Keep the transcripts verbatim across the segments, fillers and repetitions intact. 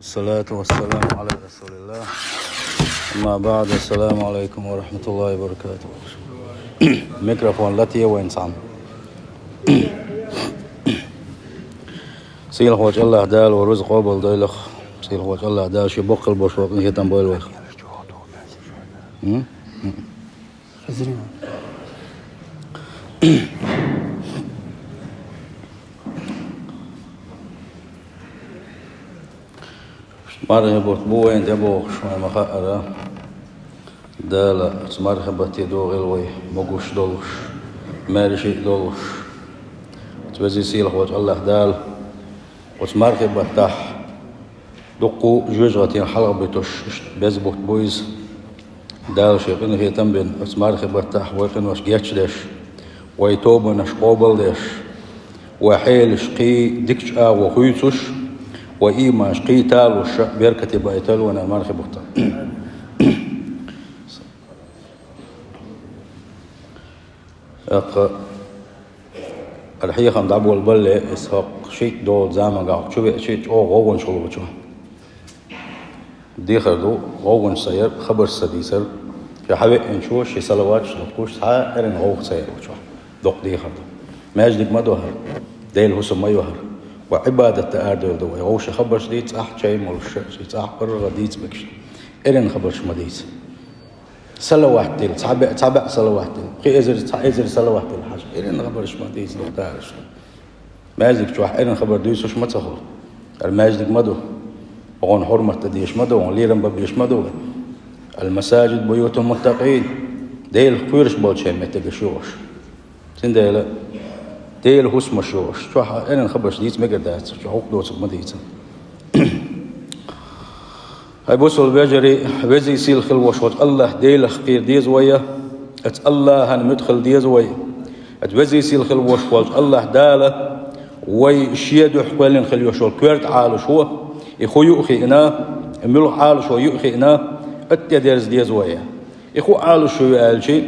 الصلاة والسلام على رسول الله. أما بعد، السلام عليكم ورحمة الله وبركاته. Микрофон латте вайн цхьана. Сийлахьволчу АллахӀ Дала вайн рузкъа къобалдойла. Сийлахьволчу АллахӀ Дала шен боккхал болуш вайн къинхетам бойла вайх. М? М. Мархи бутт бу вайна тӀебогӀуш, вайна ма-хаъара, Дала оцу мархи батте догӀийла вай, могуш долуш, маьрша а долуш. Оцу везачу сийлахьволчу АллахӀ Дала оцу мархи баттахь дуккха а жоьжахатина хьалха буьтуш, иштта беза бутт бу иза. Дала шен къинхетам бина, оцу мархи баттахь вай къинош гечдеш, вай тобанаш къобалдеш, вай хьелаш кхин дикачу агӀор хуьйцуш, вай ийманаш кхин талуш, беркате байтойла вайна мархи бутт. ТӀаккха хӀара хьехам дӀаболабале, иза хӀокху шийтта долу заманахь чу веача чӀогӀа гӀовгӀанаш хуьлу чу. Дехар ду, гӀовгӀанаш ца яр, хабарш ца дийцар. Шен хьан веанчо шен салаваташ луткуш, цхьа а эрна гӀовгӀа ца яр ву чохь. Доккха дехар ду. Маьждиг ма ду хӀара, Делан хӀусам ма ю хӀара. Вай Ӏибадат дан арадевлла ду вай. ГӀовгӀа шен хабарш дийца, цӀахь чай молуш, шен цӀахь паргӀат дийца мегаш. Эрна хабарш ма дийца. Салават дилла, цхьа беа, цхьа беа салават дилла. Пхи эзар, цхьа эзар салават дилла хьажа. Эрна хабарш ма дийца, дохтараш. Маьждиг чохь эрна хабар дуьйцуш ма ца хуьлу. ХӀара маьждиг ма ду. Оха хьурмат дан дезаш ма ду, оха лерам бан безаш ма ду вай. Ал-масаджид буютул муттакъин. Делах кхоьруш болчеран меттигаш ю уьш. Цундела Делан хӀусамаш ю уьш. Чохь эрна хабарш дийца мегар дац, чохь хӀуъа доцург ма дийца. ХӀай бусалба вежарий, везий сийлахь хила волуш волчу АллахӀ Делах кхера деза вай, оцу АллахӀан муьтӀахь хила деза вай. Оцу везий сийлахь хила волуш волчу АллахӀ Дала вай шен дуьхьа кхоьллина хила йолуш йолу коьрта Ӏалашо, и хӀун ю а хиъна, и муьлха Ӏалашо ю а хиъна, тӀедерза деза вай. И хӀун Ӏалашо ю аьлча,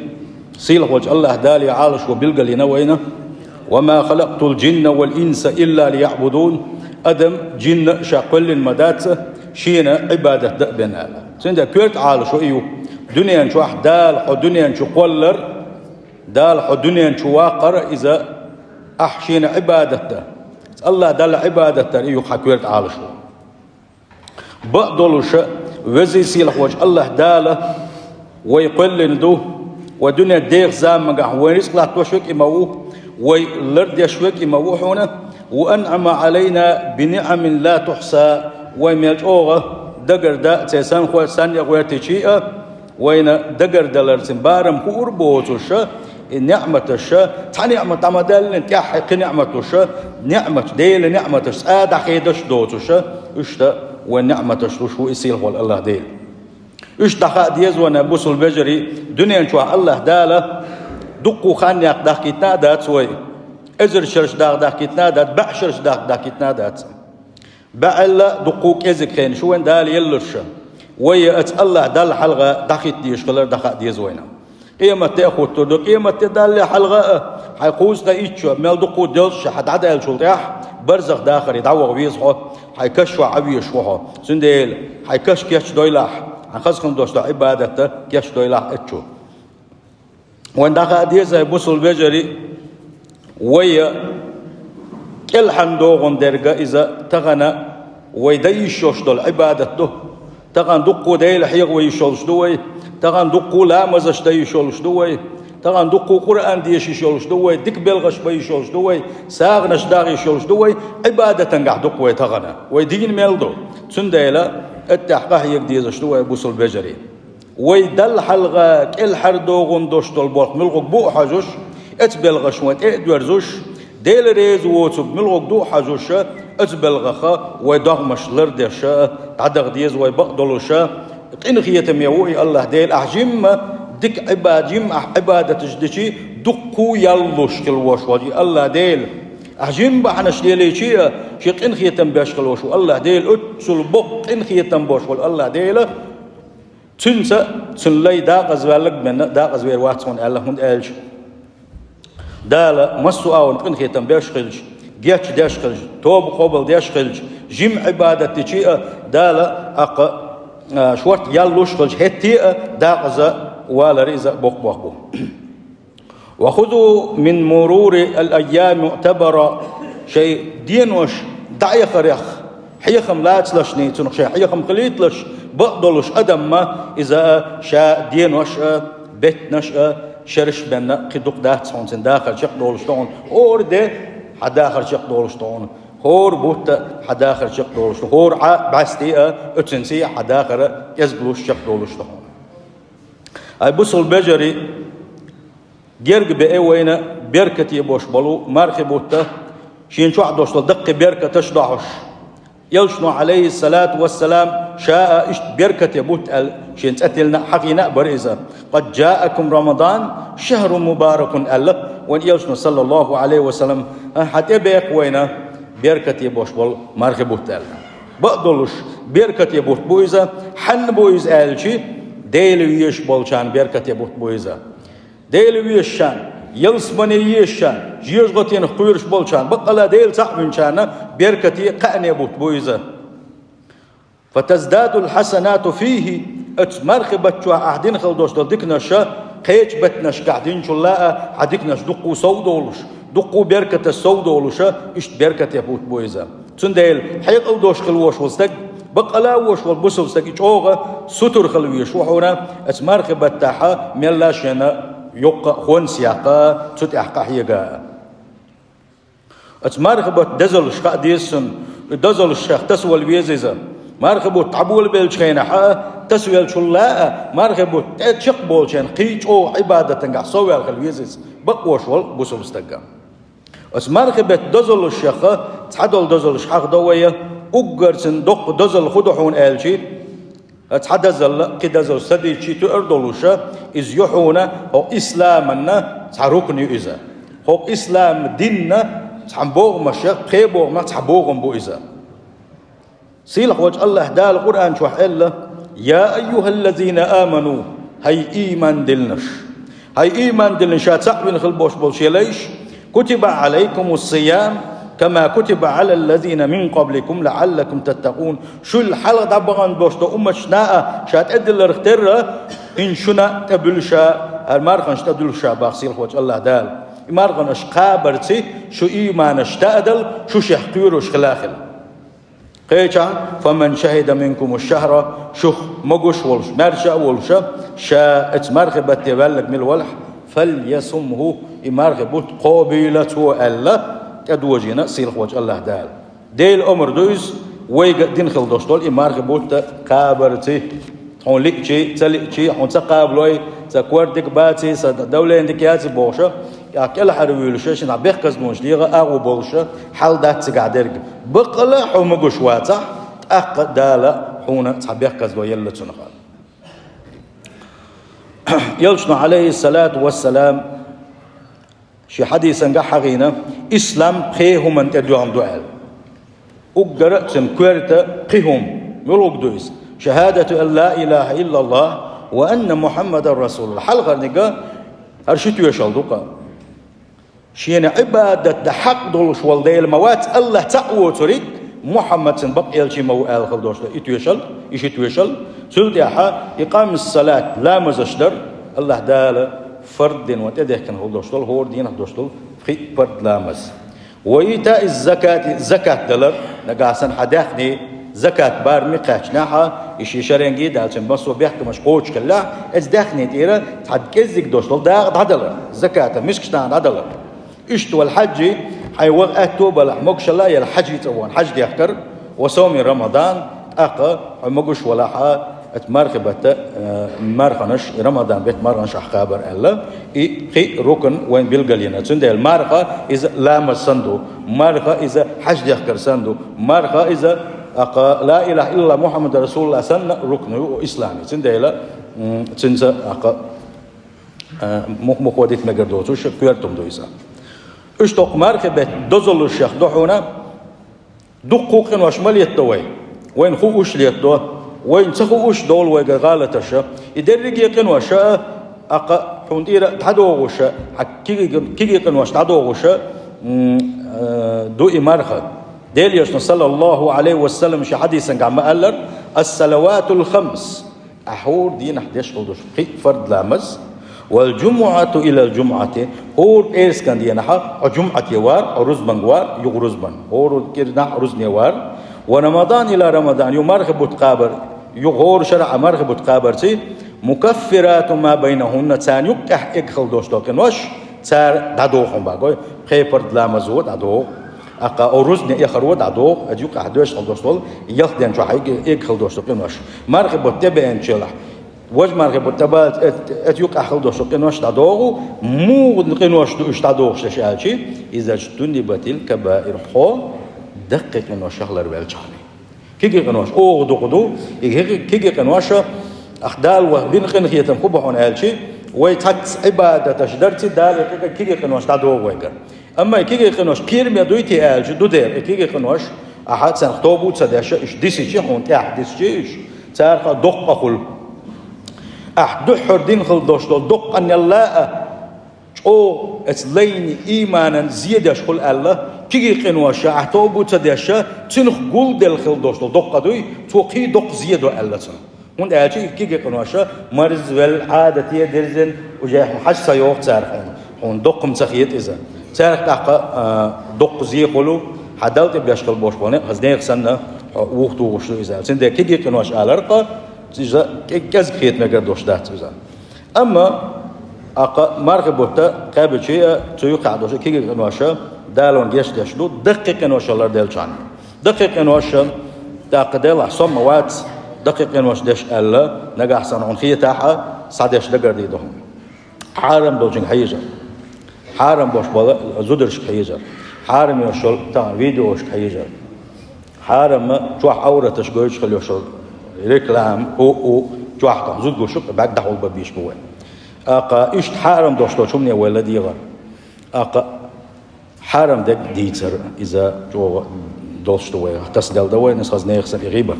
сийлахь волчу АллахӀ Дала и Ӏалашо билгалйина вайна: «Ва ма халакътул джинна вал инса илла лияъбудун». Адам, джинна а ша кхоьллина ма дац, шена Ӏибадат дан а бен аьлла. Цундела коьрта Ӏалашо и ю. Дуьнен чохь Дала хьо дуьнен чу кхоллар, Дала хьо дуьнен чу ваккхар а иза, ахь шена Ӏибадат дан. АллахӀ Далла Ӏибадат дар и ю хьан коьрта Ӏалашо. Бакъдолуша, везий сийлахь волчу АллахӀ Дала вай кхоьллина ду, вай дуьнен деха заманахь вайн рицкъ латтош верг и ма ву, вай лардеш верг и ма ву хьуна, ва анъама Ӏалайна би ниъамин ла тухса, вай мел чӀогӀа дагардан, церан санна гӀоьртича а, вайна дагардаларцан барам хуур боцуша, и неӀматаша, цхьа неӀмат дӀа ма даьллина, тӀаьххье кхин неӀматаша, неӀматаш, Делан неӀматаш цкъа дӀахедаш доцуша, иштта вайн неӀматаш луш ву и сийлахь волу АллахӀ Дела. Иштта дӀахаа деза вайна, бусалба вежарий, дуьнен чохь АллахӀ Дала дуккха хан яккха дахкийтина а дац вай, эзар шарш даха дахкийтина а дац, бӀе шарш даха дахкийтина а дац. БӀаьлла дуккха кӀезиг хенаш ю вайн Дала елларша. Вай оцу АллахӀ Далла хьалха дӀахӀитта дезаш хилар дӀахаа деза вайна. Къематде а хӀуттур ду, къематде далле хьалха а, хьайн кхузткъе итт шо, мел дуккха деллачу шо хьан дӀадаьллачул тӀаьхьа, барзах дахаре дӀаваха веза хьо, хьайн каш чохь Ӏан везаш ву хьо. Цундела хьайн каш кечдойлахь, хьан хаза хила долуш долу Ӏибадат кечдойлахь оцу чу. Вайн дӀахаа деза, хӀай бусалба вежарий, вай кӀелхьарна догӀун дерг иза тахана вай дан йиш йолуш долу Ӏибадат ду. Тахана дуккха Дела хьехо йиш йолуш ду вай, тахана дуккха ламазаш дан йиш йолуш ду вай, тахана дуккха Къуръан деша йиш йолуш ду вай, дика белхаш бан йиш йолуш ду вай, сагӀанаш даха йиш йолуш ду вай, Ӏибадатангахь дукха вай тахана. Вай дийна мел ду. Цундела, тӀаьхьа къахьега дезаш ду вай, бусалба вежарий. Вай Далла хьалха кӀелхьардогӀун долуш долу болх муьлхарг бу а хьожуш, оцу белхаш вайн тӀе а доьрзуш, Дела реза воцург муьлхарг ду а хьожуша, оцу белхаха вай догӀмаш лардеша, дӀадаха деза вай бакъдолуша. Къинхетаме ву и АллахӀ Дела, ахь жимма дика Ӏибад-, жимма ахь Ӏибадаташ дичи, дуккха ял луш хила волуш волу и АллахӀ Дела. Ахь жимма бахьанаш лелийчи а, шен къинхетам беш хила волуш ву АллахӀ Дела, оццул боккха къинхетам болуш волу АллахӀ Дела. Цуьнца, цуьнан лай дакъазваьлларг бен дакъазвер вац хьуна аьлла, хӀунда аьлча Дала массо а агӀор къинхетам беш хилча, гечдеш хилча, тоба къобалдеш хилча, Жима Ӏибадат дичи а Дала аккха, а, шорта ял луш хилча хӀетте а дакъаза валар иза боккъалла бу. وخذوا من مرور الأيام معتبرا, шоай денош дӀаэхарах хьехам лацалашний, цунах шоай хьехам хилийталаш, бакъдолуш адам ма иза а, ша денош а, беттанаш а, шераш бенна кхин дукха дац хьуна цун дахар чекхдолуш ду хьуна. ХӀора де хьан дахар чекхдолуш ду хьуна. ХӀора бутт хьан дахар чекхдолуш ду. ХӀора Ӏа бӀаьсти а, оцунций а хьан дахар кӀезигалуш чекхдолуш ду хьуна. Ай бусалба вежарий, герга беа вайна беркате бош болу мархи бутт, шен чохь дош долу даккхий беркаташ дохьуш. Элчано, Ӏалайхиссалату вассалам, ша а иштта беркате бутт аьлла, шен цӀе тиллина а, хьахийна а бара иза. «قد جاءكم رمضان شهر مبارك», аьлла вайн Элчано, саллаллаху Ӏалайхи ва саллам, а, хьан тӀе бекха вайна беркате бош болу мархи бутт аьлла. Бакъдолуш, беркате бутт бу иза, хьанна бу иза аьлчи, Дела везаш болчарна беркате бутт бу иза. Дела везачарна, ялсамане езачарна, жожагӀатенах кхоьруш болчарна, баккъала Дела цхьаъ винчарна беркате, кхаъне бутт бу иза. «فتزداد الحسنات فيه», оцу мархи бутт чохь ахь дина хила долуш долу диканаш а, кхечу беттанашкахь динчул а хьан диканаш дуккха а сов долуш, дуккха а беркаташ сов долуш а, иштта беркате бутт бу иза. Цундела хьекъал долуш хила волуш волу стаг, баккъала а волуш волу бусалба стаг, и чӀогӀа сутара хила везаш ву хьуна, оцу мархи баттахь мелла а шена йоккха а хӀонс яккха, цу тӀехь къахьега. Оцу мархи бутт дозаллаш хаа деза цунна, и дозаллаш шех тасавала веза иза. Мархи бутт дӀаболабеллачу хенахь а, тасавеллачул а, мархи бутт тӀе чекхболчарна кхин а чӀогӀа Ӏибадатангахь совваьлла хила веза иза, бакъ а волуш волу бусалба стаг а. Оцу мархи беттан дозаллаш шех цхьадолу дозаллаш хьахадо вай, уггар цуьнан доккха дозалла хӀун ду хьуна аьлчи, цхьа дозалла кхин дозаллаш ца дийцичи тоьар долуш а, иза ю хьуна хӀокху исламан цхьа рукн ю иза. ХӀокху ислам динан цхьа богӀамашех, пхе богӀамех цхьа богӀам бу иза. Сийлахьволчу АллахӀ Дала Къуръан чохь аьлла: «يا أيها الذين آمنوا», хӀай ийман диллинарш! ХӀай ийман диллина, ша цхьаъ вина хила болуш болу шен лайш, «كتب عليكم الصيام كما كتب على الذين من قبلكم لعلكم تتقون». Шул хьалха дӀабахана болуш долу умматашна а ша тӀедилларх терра, хӀинца шуна а тӀедуьллу ша, хӀара марханаш тӀедуьллу ша, боху сийлахьволчу АллахӀ Дала. И марханаш кхабарций шу ийманаш таадала, шу шех кхоьруш хила хила. Кхечахь: «فمن شهد منكم الشهر», шух могуш а волуш, маьрша а волуш, ша оцу мархи батте ваьлларг мила велахь, «فليصمه», и мархи бутт кхобийла цо аьлла, тӀедожийна сийлахьволчу АллахӀ Дала. Делан омра ду иза, вайга а дина хила долуш долу и мархи бутт кхабарций. Хьуна лиъчий, ца лиъчий, хьуна ца кхабалой, сан кор дика баций, сан давление дика яций бохуш, тӀаккха кӀелхьарвуьйлуш, шен цхьа бехказлонаш дегӀан агӀо болуш, хьал дац цигахь дерг. Баккъала а хьо могуш вацахь, тӀаккха Дала хьуна цхьа бехказло елла цунах. Элчано, Ӏалайхиссалату вассалам, шен хьадисангахь хьахийна, ислам пхе хӀуманна тӀедоьгӀна ду аьлла. Уггар а цуьнан коьрта пхи хӀума. Муьлхарг ду иза? «شهادة أن لا إله إلا الله وأن محمدا رسول الله». Хьалхарниг а хӀара ши тоьшалла ду-кха. Шена Ӏибадат дан хьакъ долуш волу Дела ма вац, АллахӀ цхьаъ воцург, Мухьаммад цуьнан бакъ элча ма ву аьлла хила долуш ду и тоьшалла, и ши тоьшалла. Цул тӀаьхьа икъамус-салат, ламазаш дар, АллахӀ Дала фард дина вайна тӀедехкина хила долуш долу, хӀора дийнахь долуш долу пхи пард ламаз. «وإيتاء الزكاة», закат далар, нагахь санна хьан даьхни закат бараме кхаьчнехь а, и шен шеренге а даьлла, цуьнан массо а бехкамаш кхочушхиллехь, оцу даьхни тӀера цхьа кӀеззиг долуш долу дакъа дӀадалар, заката мискачу наха дӀадалар. Иштта вала хьаьжжий, хьайн ваха аьтто а балахь, могушалла а елахь хьаьжжий цӀа вахана, хьаьж дехкар, «وصوم رمضان», тӀаккха хьо могуш валахь а, оцу мархи батта, э, марханаш, Рамадан беттан марханаш ахь кхабар аьлла, и пхи рукн вайна билгалйина. Цундела марха иза ламаз санна ду, марха иза хьаьж дехкар санна ду, марха иза, аккха, «لا إله إلا الله محمد رسول الله» санна рукн ю исламе. Цундела, м, цуьнца, аккха, э, мух-мухо дита мегар доцуш коьрта хӀума ду иза. Уьш тӀаккха мархи беттан дозаллаш шех ду хьуна, дуккха а къинош ма летадо вай. Вайна хууш летадо, вайна ца хууш долу вайгара гӀалаташ. И дерриге а къинош, аккха, хьуна тӀера дӀадогӀуш, хьан кегий, кегий къинош дӀадогӀуш, м, э, ду и марха. Делан Элчано, саллаллаху Ӏалайхи ва саллам, шен хьадисангахь ма-аллара: «Ас-салаватул хамс», ахьа хӀора дийнахь деш хила долуш кхин а фард ламаз, «вал джумуӀату илал джумуӀати», хӀора пӀераскан дийнахь хьо джумуӀате вар, хьо рузбанга вар, юха рузбан, хӀора кӀирнахь рузбане вар, «ва рамадан ила рамадан», юха мархи бутт кхабар, юха хӀора шарахь мархи бутт кхабарций, «мукаффирату ма байнахунна», царна юккъехь эгна хила долуш долу къинош цара дӀадоху хьуна боху, пхи фард ламазо дӀадоху. ТӀаккха хӀора рузбане эхаро дӀадоху, оцу юккъехь доьшуш хила долуш долу, ялх ден чохь эгна хила долуш долу къинош. Мархи бутт тӀебеанчу хенахь, важа мархи бутт тӀебалча, оцу юккъехь хила долуш долу къинош дӀадоху, муха къинош ду уьш дӀадохуш дерш аьлча, «иза джтунибатил кабаир», хьо даккхий къиношах ларвелчхьана. Кегий къинош оха дукха ду, и кегий, кегий къинош, ахь Дала вайх бина къинхетам хӀун бу хьуна аьлча, вай цхьацца Ӏибадаташ дарций, Дала и кегий къинош дӀадоху вайгара. Амма и кегий къинош кхераме дуй те аьлча, ду дера, и кегий къинош, ахьа царах тоба а ца деш, уьш дисича, хьуна тӀехь дисича уьш, царах а доккха хуьлу. Ахь дуьххьара дина хила долуш долу доккха къинел а, чӀогӀа оцу лайна ийманан зе деш хуьлу аьлла, кегий къинош, ахь тоба а ца деш, цуьнах гулделла хила долуш долу доккха дуй, цо кхин доккха зе до аьлла цунах. ХӀунда аьлча и кегий къинош марзвелла, Ӏадате дирзина, уже хьуна хьажа ца йогӀу царах хьуна, хьуна доккха-м ца хета иза. Царах тӀаккха, а, доккха зе хуьлу, хьан Далла тӀе беш хила болуш болу некъ, хаза нехан санна, хьо вуха тухуш ду иза. Цундела кегий къинош аларх, иза кӀе-, кӀезиг хета мегар долуш дац иза. Амма, тӀаккха мархи бутт кхаьбча а, цу юккъехь долуш а кегий къинош Дала вайна гечдеш ду, даккхий къиношах ларделчхьана. Даккхий къинош, тӀаккха делахь сом ма вац, даккхий къинош деш аьлла, нагахь санна хьуна хетахь а, схьадеш дагардийр ду хьуна. Хьарам долчуьнга хьежар. Хьарам болуш болу зударшка хьежар. Хьарам йолуш йолу тахана видеошка хьежар. Хьарам чохь Ӏавраташ гойтуш хила йолуш йолу реклама, у, у, чохь тахана зуда гуш баьг дӀахьулбан бийш бу вай. ТӀаккха иштта хьарам долуш долчу хӀумане вай ладегӀар. ТӀаккха хьарам дерг дийцар, иза чӀогӀа долуш ду вай, тасаделла дан вайна, иза хаза нехан санна и гӀийбат.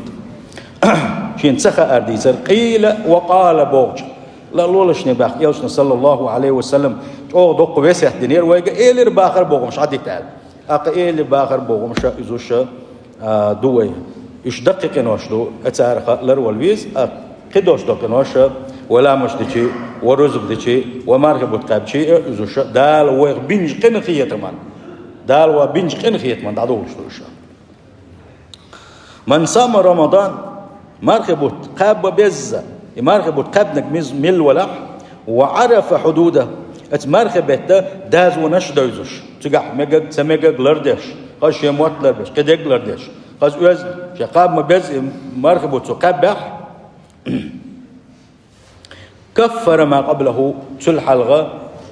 Шена ца хаар дийцар, къийла ва къала бохучу. Ла лолашне баьхка Элчано, саллаллаху Ӏалайхи ва саллам, чӀогӀа доккха весет динера вайга, элира бахар бохамаш хьадита аьлла. ТӀаккха элира бахар бохамаш изуш, а, ду вай. Уьш даккхий къинош ду, царах ларвала веза, а, кхидолуш долу къинош, вай ламазаш дичи, вай рузба дичи, вай мархи бутт кхаьбчи а изуш, Дала вайх бинчу къинхетаман, Дала вайх бинчу къинхетаман дӀадолуш ду уьш. Ман сама Рамадан, мархи бутт кхаба безза, и мархи бутт кхаьбнарг миз-, милла валахь, ва Ӏарафа хьудуда, оцу мархи бетта дозанаш а девзаш, цигахь мегаг, ца мегаг лардеш, хаза шен мотт лардеш, кхидерг лардеш, хаза оьзда, шен кхаба ма безза и мархи бутт цо кхаьббехь, каффара ма къаблаху, цул хьалха,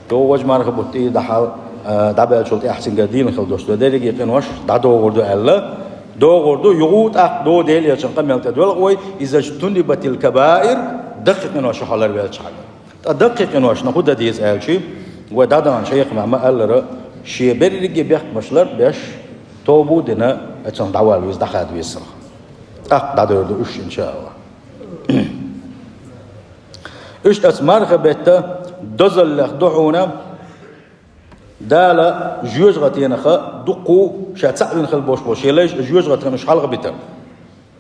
чӀогӀа важа мархи бутт тӀе дӀахьал, а, дӀабаьллачул тӀаьхьа цуьнгара дийна хила долуш ду, дерриге къинош дӀадогӀур ду аьлла, догӀур ду, юха тӀаккха ду Делан Элчан къамел тӀе доьлху вай, иза джтунибатил кабаир, даккхий къиношах ларвелчхьана. Ткъа даккхий къиношна хӀун дан деза аьлча, вай дӀадаханчу хьехамехь ма-аллара, шен берриге бехкамаш лар а беш, тоба а дина, оцунах дӀавала веза, дӀахада веза цунах. ТӀаккха дӀадуьйр ду уьш, иншааллахӀ. Иштта оцу мархи бетта дозаллех ду хьуна Дала жоьжахатенах дуккха а ша цхьаъ вина хила болуш болу шен лайш жоьжахатех уьш хьалхабитар.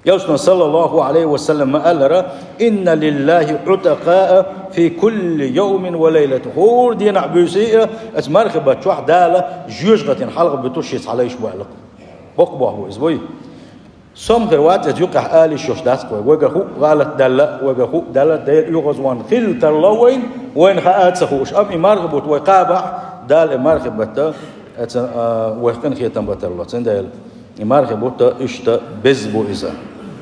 Элчано, саллаллаху Ӏалайхи ва саллам, ма-аллара: «Инна лиллахи Ӏутакъаа фи кулли йовмин ва лайлатин». ХӀора дийнахь буьйса а оцу мархи бутт чохь Дала жоьжахатин хьалхабуьтуш шен цхьа лайш бу аьлла. Боккха бохам бу иза вай. Сом хир вац, иза юккъехь ала йиш йолуш дац вай. Вайгара хӀуъа гӀалат даьлла, вайгара хӀуъа даьлла, Делан оьгӀазвахана хилла тарло вайна, вайна хаа а ца хууш. Амма и мархи бутт вай кхабахь, Дала и мархи бетта, эца, а, вайх къинхетам бан тарло. Цундела и мархи бутт иштта беза бу иза.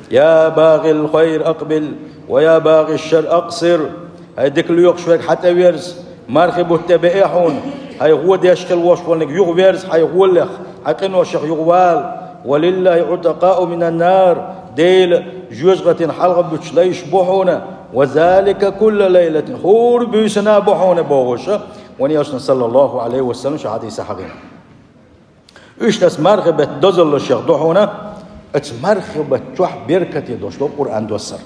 Я багӀил хайр акъбил, ва я багӀиш шар акъсир. ХӀай дика лоьхуш верг, хьан тӀе верза, мархи бутт тӀе беа хьуна, хьайн гӀо деш хила волуш волниг юха верза, хьайн гӀолех, хьайн къиношех юха вала. «Ва лиллахи Ӏутакъау минан нар», Делан жоьжахатин хьалхабуьтуш лайш бу хьуна, «ва залика кулла лайлатин», хӀора буьйсана бу хьуна бохуша, вайн Элчано, саллаллаху Ӏалайхи ва саллам, шен хьадисехь хьахийна. Иштта оцу мархи бетта дозаллашех ду хьуна, оцу мархи бетта чохь беркате долуш долу Къуръан доссар.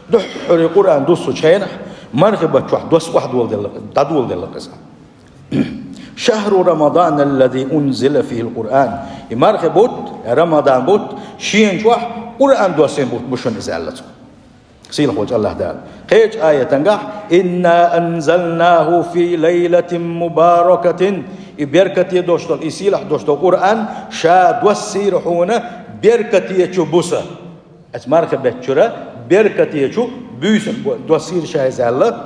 Дуьххьара Къуръан дуссучу хенахь, мархи бетта чохь досса охьадоладелла, дӀадоладелла иза. «Шахру Рамадан аллази унзила фихил Къуръан». И мархи бутт, Рамадан бутт шена чохь Къуръан доссийна бутт бу шуна иза аьлла цо. Сийлахь волчу АллахӀ Дала. Кхечу аятангахь: «Инна анзалнаху фи лайлатин мубаракатин». И беркате долуш долу, и сийлахь долуш долу Къуръан ша доссийра хьуна беркатечу буса. Аса мархи беттачуьра беркатечу буьйсанна доссийра ша иза аьлла.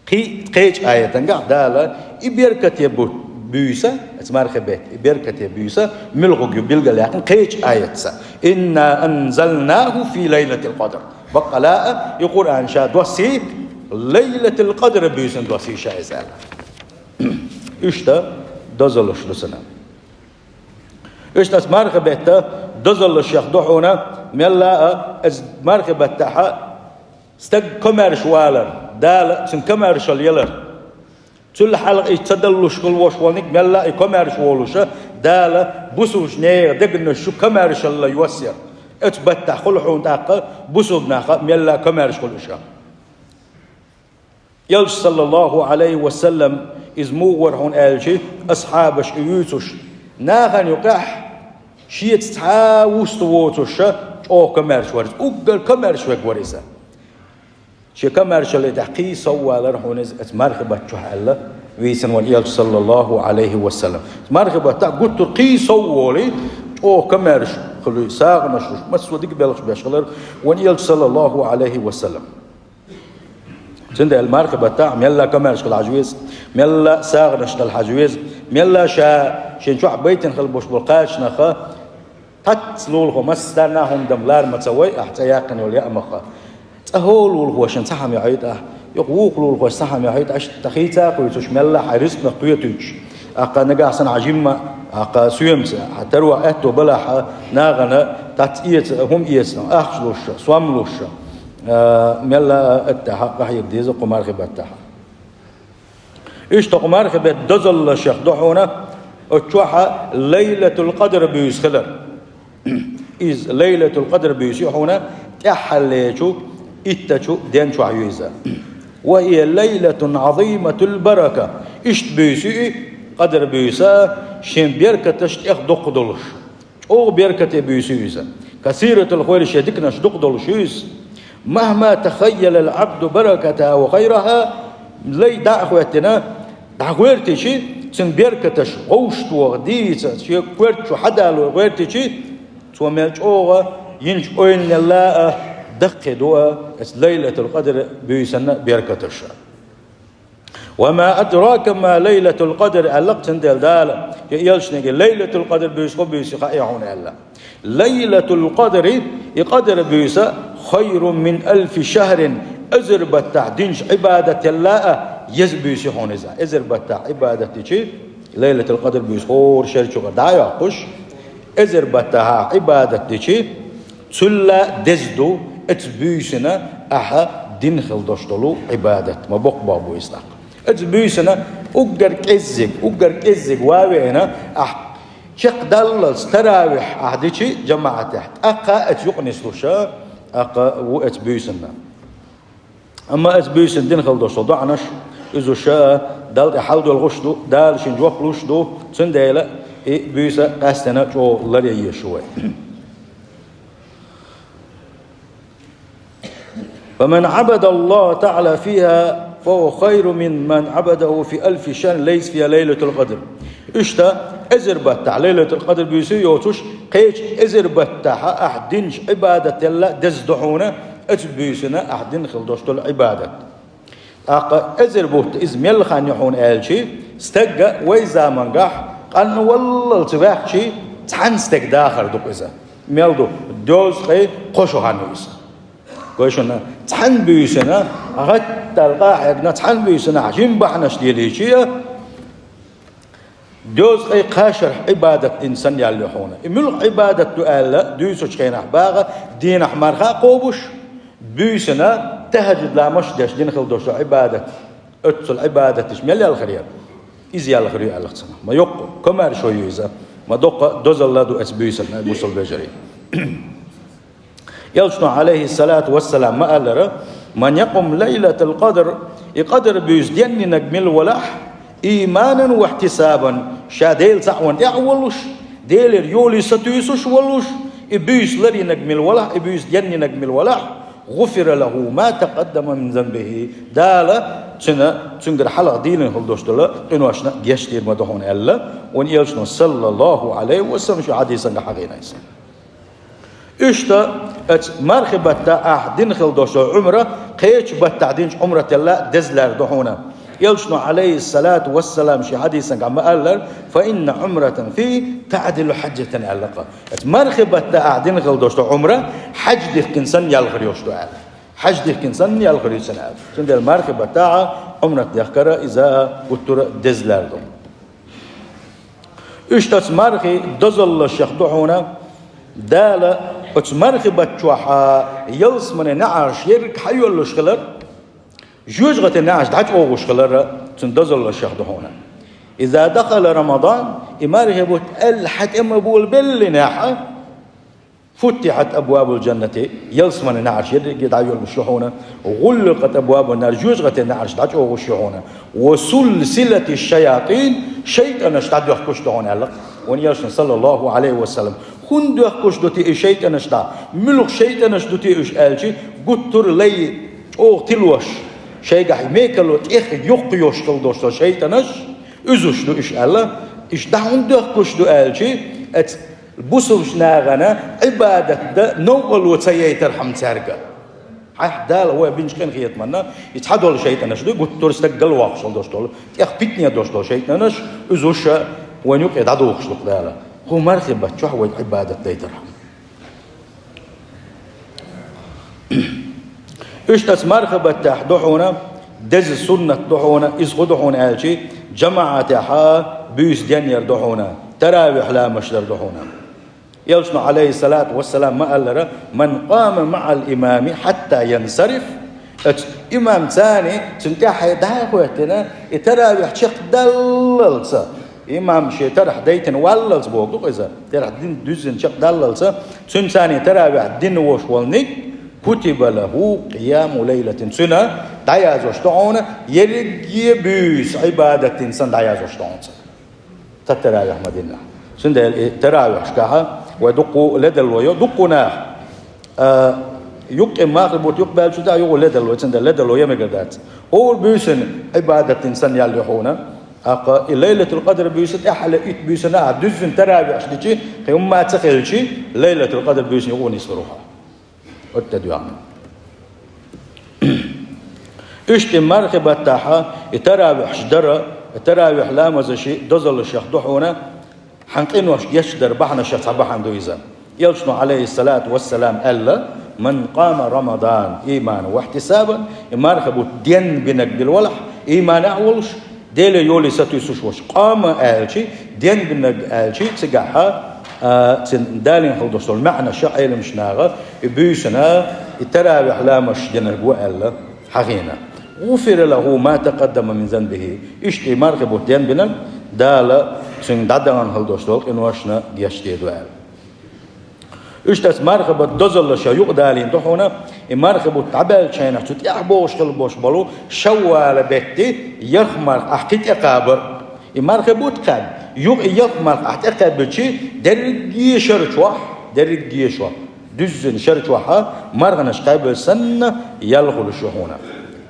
Кхи-, кхечу аятангахь Дала и беркате бу-, буьйса, аса мархи бетта, и беркате буьйса, муьлхуг ю билгалъяьккхина кхечу аятца: «Инна анзалнаху фи лайлатил къадр». Баккъала а, и Къуръан ша доссий, Лайлатил къадр буьйсанна доссий ша иза аьлла. Иштта дозаллаш ду цуьнан. Иштта аса мархи бетта дозаллаш яха ду хьуна, мелла а, аса мархи беттахьа, стаг комаьрша валар, Дала цуьнан комаьршалла ялар. Цул хьалха и ца даллуш хила волуш волниг мелла а и комаьрша волуша, Дала бусулбачу нехан дегнаш чу комаьршалла йоссаяр. Оцу баттахь хуьлу хьуна тӀаккха бусулба нах а мелла а комаьрша хуьлу уьш. Элча, саллаллаху Ӏалайхи ва саллам, иза муха вара хьуна аьлча, асхьабаш и вуьйцуш, нахана юкъахь шеца цхьа а вуста воцуша, чӀогӀа комаьрша вара иза, уггар комаьрша верг вара иза. Шен комаьршалле тӀехь кхин сов валар хьуна иза оцу мархи баттахь аьлла, вийцина ван Элча, саллаллаху Ӏалайхи ва саллам. Мархи баттахь гуттар кхин сов волий, чӀогӀа комаьрша хуьлий, сагӀанаш луш, массо а дика белхаш беш хилар ван Элча, саллаллаху Ӏалайхи ва саллам. Цундела мархи баттахь мелла комаьрша хила хьажа веза, мелла сагӀанаш дала хьажа веза, мелла ша шен чохь байтина хила болуш болу кхачанах а, цхьацца лулахо массарна а хӀума дан лара ма ца вай, ахь цӀа яьккхина йолу яа мах а. ЦӀа хӀора лулахошна цхьа хӀума яхьийта ахь, юха вукху лулахошна цхьа хӀума яхьийта, аша тхан хийца а кхуьйцуш, мелла хьайн рицкъанах кхетуьйтуш. Аккха нагахь санна хьан жимма, аккха соьмаца, хьан таро аьтто балахь а, нахана цхьацца эца, хӀума эца, ахча луш, сом луш. А, мелла а аттахьа къахьега деза кху мархи баттахь. Иштта кху мархи бетта дозаллашех ду хьуна, оцу чохьа Лайлатул Къадр буьйса хилар. Иза Лайлатул Къадр буьйса ю хьуна тӀаьххьаллечу иттачу ден чохь ю иза. «Ва хия лайлатун Ӏазиматул барака». Иштта буьйса ю и, Къадр буьйса, шен беркаташ тӀех дукха долуш. ЧӀогӀа беркате буьйса ю иза. Касиратул хайр, шен диканаш дукха долуш ю иза. «Махьма тахайялал Ӏабду баракатаха ва хайраха», лай дӀа а хӀоьттина, дӀагӀоьртичи, цуьнан беркаташ гӀовшто дийца, шен коьрта чу хьадало гӀоьртичи, цо мел чӀогӀа йинчу ойланелла а даккхий ду а, оцу Лайлатул Къадр буьйсанна беркаташа. «Ва ма адрака ма Лайлатул Къадр», аьлла-кх цундела Дала, я элчанега, Лайлатул Къадр буьйса хӀун буьйса ю хаьий хьуна аьлла. Лайлатул Къадри, и Къадр буьйса, хайрун мин алфи шахрин, эзар баттахь динчу Ӏибадателла а еза буьйса ю хьуна иза. Эзар баттахь Ӏибадат дичи, Лайлатул Къадр буьйса хӀора шер чугӀа дӀа а йоккхуш, эзар баттахь Ӏибадат дичи, цулла деза ду оцу буьйсина ахьа дина хила долуш долу Ӏибадат. Ма боккха боху бу иза тӀаккха. Оцу буьйсина уггар кӀеззиг, уггар кӀеззиг ван а веана, ахь чекхдаллалц таравихь ахь дичи жамаӀатехь, тӀаккха оцу юкъа нислуша, тӀаккха ву оцу буьйсанна. Амма оцу буьйсина дина хила долуш долу доӀанаш, иза ша Далла тӀе хьаладоьлхуш ду, Дала шена жоп луш ду, цундела и буьйса къаьстина чӀогӀа ларъян еза шу вай. «Фаман Ӏабада Аллаха таӀала фиха, фахува хайрун мимман Ӏабадаху фи алфи шахрин лайса фиха Лайлатул Къадр». Иштта, эзар баттахь Лайлатул Къадр буьйса йоцуш, кхечу эзар баттахь ахь динчу Ӏибадателла деза ду хьуна, оцу буьйсина ахь дина хила долуш долу Ӏибадат. ТӀаккха эзар бутт иза мел хан ю хьуна аьлчи, стагга вай замангахь къанна валлалц ваьхчи, цхьана стеган дахар ду-кх иза. Мел ду, дезткъе кхо шо хан ю иза. Гой шуна, цхьана буьйсина, гӀаттал къа а хьегна, цхьана буьйсина жима бахьанаш делийчи а, дезткъе кхаа шарахь Ӏибадат дина санна ял ю хьуна. И муьлха Ӏибадат ду аьлла, дуьйцучу хенахь баха, дийнахь марха а кхобуш, буьйсина тахӀажжуд ламазаш деш дина хила долуш долу Ӏибадат. Оццул Ӏибадаташ мел ял хир яра? Иза ял хир ю аьлла цхьана. Ма йоккха комаьршо ю иза. Ма доккха дозалла ду оцу буьйсанна, бусалба вежарий. Элчано, Ӏалайхиссалату вассалам, ма аллара: «Ман якъум Лайлатал Къадр», и Къадр буьйса денйинарг мила валахь, «ийманан ва ихьтисабан», ша Дела цхьаъ ван тӀаьхьа волуш, Делера йоле сатуьйсуш волуш, и буьйса ларйинарг мила валахь, и буьйса денйинарг мила валахь, غفر له ما تقدم من ذنبه. Дала цуьнгара хьалха дийна хила долуш долу къиношна гечдийр ма ду хьуна аьлла, вайн элчано, саллаллаху Ӏалайхи ва саллам, шен хьадисехь хьахийна иза. Иштта оцу мархи баттахь ахь дина хила долуш долу Ӏумра кхечу баттахь динчу Ӏумратал деза лаьрра ду хьуна. Элчано, Ӏалайхиссалату вассалам, шен хьадисехь ма-аллара: فإن عمرة في تعدل حجة, аьлла-кх. Оцу мархи баттахь ахь дина хила долуш долу Ӏумра хьаьж дихкина санна ял хир йолуш ду аьлла. Хьаьж дихкина санна ял хир ю цуьнан аьлла. Цундела мархи баттахь Ӏумрат дехкар иза гуттар а деза лаьрра ду. Иштта оцу мархин дозаллашех ду хьуна, Дала оцу мархи баттахь ялсаманин неӀарш ерриг хьайоьллуш хилар, жоьжахатин неӀарш дӀачӀогӀуш хилар цуьнан дозаллашех ду хьуна. إذا دخل رمضان, и мархи бутт аьлла хьан тӀе ма болабеллинехь, فتحت أبواب الجنة, ялсаманин неӀарш ерриге дӀайоьллуш ю хьуна, وغلقت أبواب النار, жоьжахатин неӀарш дӀачӀогӀуш ю хьуна, وسلسلت الشياطين, шайтӀанаш дӀадоьхкуш ду хьуна аьлла-кх вайн элчано, саллаллаху Ӏалайхи ва саллам. ХӀунда доьхкуш ду те и шайтӀанаш дӀа? Муьлха шайтӀанаш ду те уьш аьлча, гуттар а лай чӀогӀа тилош, шайгахь мекало тӀех юхкъайош хила долуш долу шайтӀанаш, уьзуш ду уьш аьлла. Уьш дӀа хӀунда доьхкуш ду аьлча, оцу бусалба нахана Ӏибадат дан новкъарло ца яйтархьама цаьрга. Хьан Дала вай бинчу къинхетамна, и цхьадолу шайтӀанаш ду, гуттар а стаг галвоккхуш хила долуш долу, тӀех питане долуш долу шайтӀанаш, уьзуш а вайн юкъе дӀадохуш ду-кх Дала. ХӀун мархи баттахь вай Ӏибадат дайтархьама. Иштта оцу мархи баттахь ду хьуна, деза суннат ду хьуна, иза хӀун ду хьуна аьлча, жамаӀатехь буьйса денъяр ду хьуна, таравихь ламаз дар ду хьуна. Элчано, Ӏалайхиссалату вассалам, ма-аллара: من قام مع الإمام حتى ينصرف. Оцу имамца, цуьнан тӀаьхье дӀа а хӀоьттина, и таравихь чекхдаллалца, имам шен тарахь дайтина валлалца бохург ду-кх иза, тарахь дин дуьззина чекхдаллалца, цуьнца таравихь дина волуш волниг, كتب له قيام ليلة, цуьнан дӀаяздеш ду хьуна, ерриге буьйса Ӏибадат дина санна дӀаяздеш ду хьуна цуьнан. Цхьа таравихь ма-диннехь. Цундела и таравихьашкахь вай дуккха ледарло йо, дуккха нах, а, юккъе мархи бутт юкъабаьллачул тӀаьхьа юха ледарло, цундела ледарло ян мегар дац. ХӀора буьйсанна Ӏибадат дина санна ял ю хьуна. ТӀаккха и Лайлатул-Къадр буьйса тӀаьххьара итт буьйсанна а дуьззина таравихьаш дича, кхин хӀумма ца хилча, Лайлатул-Къадр буьйсанна юха нислур ву хьо. Оттаде вахана. Иштта и мархи баттахь и таравихьаш дар, и таравихь ламазаш дозаллашех ду хьуна, хьан къинош гечдар бахьанашех цхьа бахьана ду иза. Элчано, Ӏалайхиссалату вассалам, аьлла: من قام رمضان إيمانا واحتسابا, и мархи бутт денбинарг мила валахь, иманехь а волуш, Деле йоле сатуьйсуш волуш, къама аьлча, денбинарг аьлча, цигахь, а, цуьнан далийна хила долуш долу маьӀнаш Ӏеламнаха, и буьйсанна, и таравихь ламазаш динарг ву аьлла, хьахийна. غفر له ما تقدم من ذنبه. Иштта и мархи бутт денбинарг Дала цуьнан дӀадахана хила долуш долу къиношна гечдийр ду аьлла. Иштта оцу мархи баттан дозаллашех юкъадалийна ду хьуна, и мархи бутт дӀабаьллачу хенахь цу тӀехь богӀуш хила болуш болу Шаввала беттан ялх марха ахь кхин тӀе кхабар. И мархи бутт кхаьбна, юха и ялх марха ахь тӀе кхаьбча, дерриге шара чохь, дерриге шо, дуьззина шара чохь марханаш кхаьбча санна ял хуьлуш ю хьуна.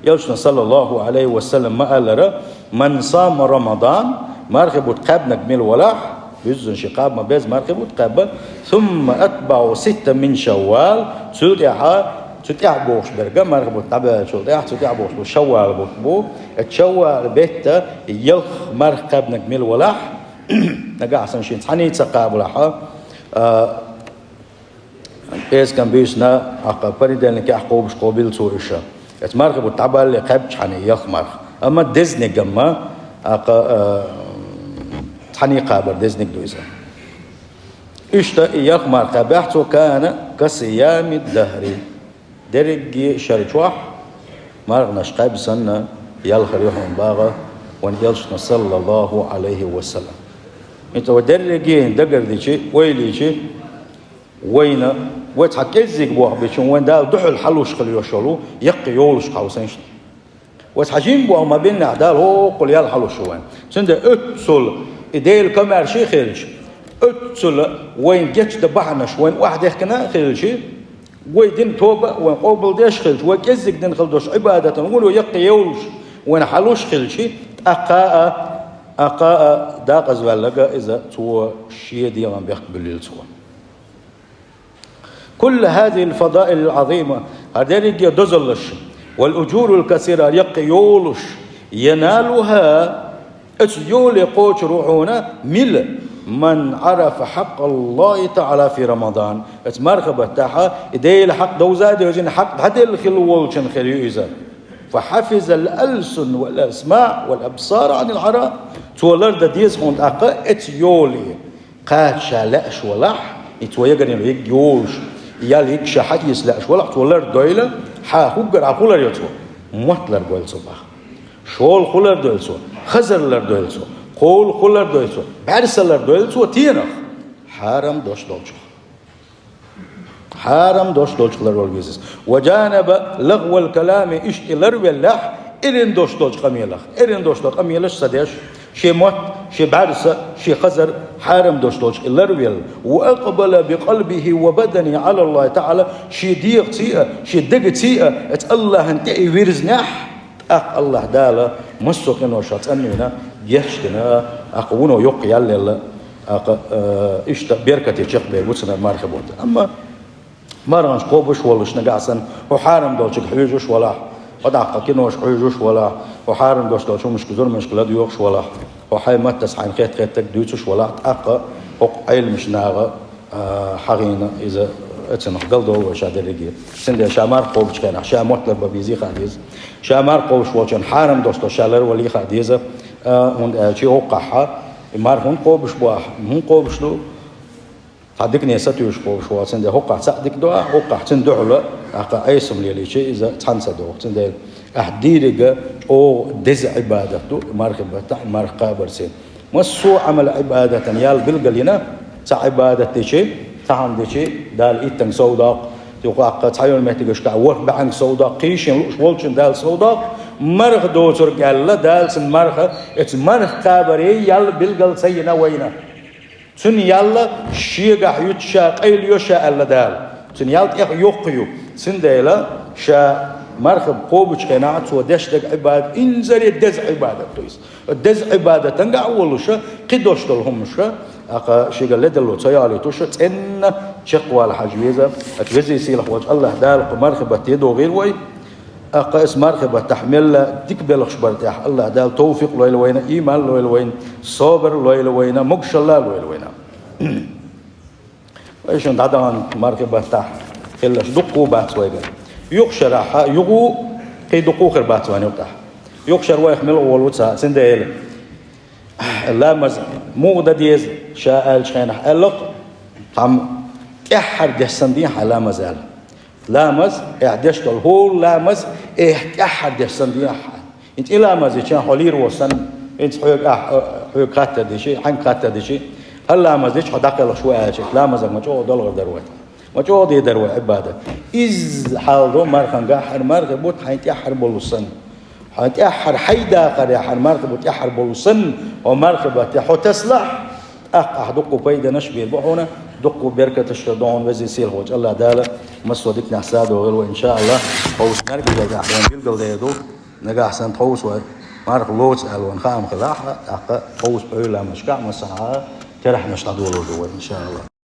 Элчано, саллаллаху Ӏалайхи ва саллам, ма-аллара: من صام رمضان, мархи бутт кхаьбнарг мила валахь, буьззина ши кхаба ма безза мархи бутт кхаьбча, ثم أتبعه ستا من شوال, цул тӀаьхьа, цу тӀаьхьа богӀуш берг, мархи бутт дӀабаьллачул тӀаьхьа, цу тӀаьхьа богӀуш бу Шаввала бутт бу, оцу Шаввала беттан ялх марха кхаьбнарг мила валахь, нагахь санна шена цхьаьний ца кхабалахь, а, Пескан буьйсанна, тӀаккха понедельникехь кхобуш кхобийла цо уьш. Оцу мархи бутт дӀабаллалц кхаьбча хьуна ялх марха. Амма дезниг амма, тӀаккха, а, цхьаьний кхабар дезниг ду иза. Иштта и ялх марха кхаьбча цо, كان كصيام الدهر. Дерриге шара чохь марханаш кхаьбча санна ял хир ю хьуна боху вайн Элчано, саллаллаху Ӏалайхи ва саллам. ХӀинца вай дерриге дагардича, ойла йича, вайна, вай цхьа кӀеззиг боху бечун, вайн Дала дуьхьал хьалуш хила йолуш йолу яккхий йолуш хьовсийша. Вай цхьа жима боху ма-биннехь, Дала хӀокхул ял хьалуш ю вайн. Цундела оццул и Делан комаьрша хилча, Оццула вайн гечда бахьанаш вайн охьадехкина а хилча, вай дина тоба а вайн къобалдеш хилча, вай кӀеззиг дина хила долча Ӏибадатан вуно яккха йолуш вайн хьалуш хилча, тӀаккха а, тӀаккха а дакъазваьлларг иза цо шен дегӀан бехк буьллийла цо. كل هذه الفضائل العظيمة, хӀара дерриге дозаллаш, والأجور الكثيرة, хӀара яккха йолуш, ينالها, оцу йоле кхочур ву хьуна мила, من عرف حق الله تعالى في رمضان, оцу марха баттахь и Делан хьакъ довза а девзина, хьакъ дӀаделла хилла волчун хир ю иза. فحفظ الألسن والأسماع والأبصار عن الحرام. Цо лардан деза хьуна тӀаккха оцу йоле кхача ша лаьаш валахь, и цо ягарна йиг йолуш, ял йиг ша хьаэца лаьаш валахь, цо лардойла, хьан хӀуггар а хӀун лардойла цо? Мотт лардойла цо боху. ШолгӀа хӀун лардойла цо? Хазар лардойла цо. КхоалгӀа хӀун лардойла цо? БӀаьрса лардойла цо тенах, хьарам дош долчух. Хьарам дош долчух ларвала веза иза. وجانب لغو الكلام, иштта и ларвеллехь, эрна дош долчу къамелах. Эрна дош долчу къамелаш ца деш, шен мотт, шен бӀаьрса, шен хазар хьарам дош долчух и ларвелла. وأقبل بقلبه وبدنه على الله تعالى, шен дегӀаций а, шен дегаций а оцу АллахӀан тӀе и вирзинехь, тӀаккха АллахӀ Дала массо а къиношах цӀанвина, гечдина, тӀаккха вуно йоккха ял елла, тӀаккха, э, иштта беркате чекхбер бу цунна марха бутт. Амма марханаш кхобуш а волуш, нагахь санна хьо хьарам долчуьнга хьуьжуш а валахь, хьо тӀаккха киношка хьуьжуш а валахь, хьо хьарам дош долчу хӀуманашка, зурманашка ладоьгӀуш а валахь, хьо хьайн маттаца хьайна хетта-хетарг дуьйцуш а валахь, тӀаккха хӀокху Ӏеламнаха, а, хьахийна иза, оцунах галдолу вай ша дерриге. Цундела ша марха кхобучу хенахь ша мотт ларбан безий хаа деза. Ша марха кхобуш волчунна хьарам дош долу ша ларвалий хаа деза, а, хӀунда аьлча хӀокхахь, и марха хӀунда кхобуш бу ахь, хӀунда кхобуш ду? Цхьа дикане сатуьйсуш кхобуш ву, цундела хӀокхахь цхьаъ дика до ахь, хӀокхахь цуьнан дуьхьал ахь Ӏесам лелийча, иза цхьаьна ца догӀу. Цундела ахь дийриг чӀогӀа деза Ӏибадат ду мархи баттахь, марха кхабарций. Массо а Ӏамал Ӏибадатан ял билгалйина, цхьа Ӏибадат дичи, цхьа хӀума дичи, Дала иттанга сов доккху, юха тӀаккха цхьайолу меттигашкахь ворхӀ бӀаьнга сов доккху, кхийшина лууш волчун Дала сов доккху, марха доцург аьлла, Дала цуьнан марха, оцу марха кхабаре ял билгал ца йина вайна. Цуьнан ял шегахь юьту ша, къайлайо ша аьлла Дала. Цуьнан ял тӀех йоккха ю. Цундела ша марха кхобучу хенахь цо деш дерг Ӏибадат инзаре деза Ӏибадат ду иза. Деза Ӏибадатангахь а волуша, кхидолуш долу хӀумаша, тӀаккха шега ледарло ца ялийтуша, цӀенна чекхвала хьажа веза. Оцу везий сийлахь волчу АллахӀ Дала кху мархи батте догӀийла вай. ТӀаккха оцу мархи баттахь мелла дика белхаш бар тӀехь АллахӀ Дала товфикъ лойла вайна, ийман лойла вайна, собар лойла вайна, могушалла лойла вайна. Вай шуна дӀадахана мархи баттахь хилларш дуккха а бац вайгара. Юха шарахь, юха а кхин дуккха а хир бац вайн юкъахь. Юха шар вайх мила гӀо ву ца, цундела ламаз муха дан деза ша аьллачу хенахь аьлла-кх, цхьамма тӀаьххьара деш санна дехьа ламаз аьлла. Ламаз, эхь деш долу хӀора ламаз, эхь тӀаьххьара деш санна дехьа. ХӀинца и ламаз дича хьо лийр ву санна, хӀинца хьоьга ахь, хьоьга хаттар дичи, хьаьнга хаттар дичи, хӀара ламаз дича хьо дӀакхелхаш ву аьлча, ламазах ма чӀогӀа долгӀар дара вай. Ма чӀогӀа дийр дара вай Ӏибадат. Изза хьал ду мархангахь, хӀара мархи бутт хьайн тӀаьххьара болу санна. Хьайн тӀаьххьара хьай дахарехь, хӀара мархи бутт тӀаьххьара болу санна, хьо мархи батте хьо тасалахь, тӀаккха ахь дуккха пайданаш а бийр бу хьуна, дуккха беркаташ хир ду хьуна, везий сийлахь волчу АллахӀ Дала массо а диканехь садогӀийла вай, иншааллахӀ. Тховса маьркӀажалла тӀехь вайн билгалдер ду, нагахь санна тховса вай марха лоцу аьлла вайн хаам хилахь, тӀаккха тховса пхьуьйламашкахь массанхьа терахьнаш дӀадолор ду вай, иншааллахӀ.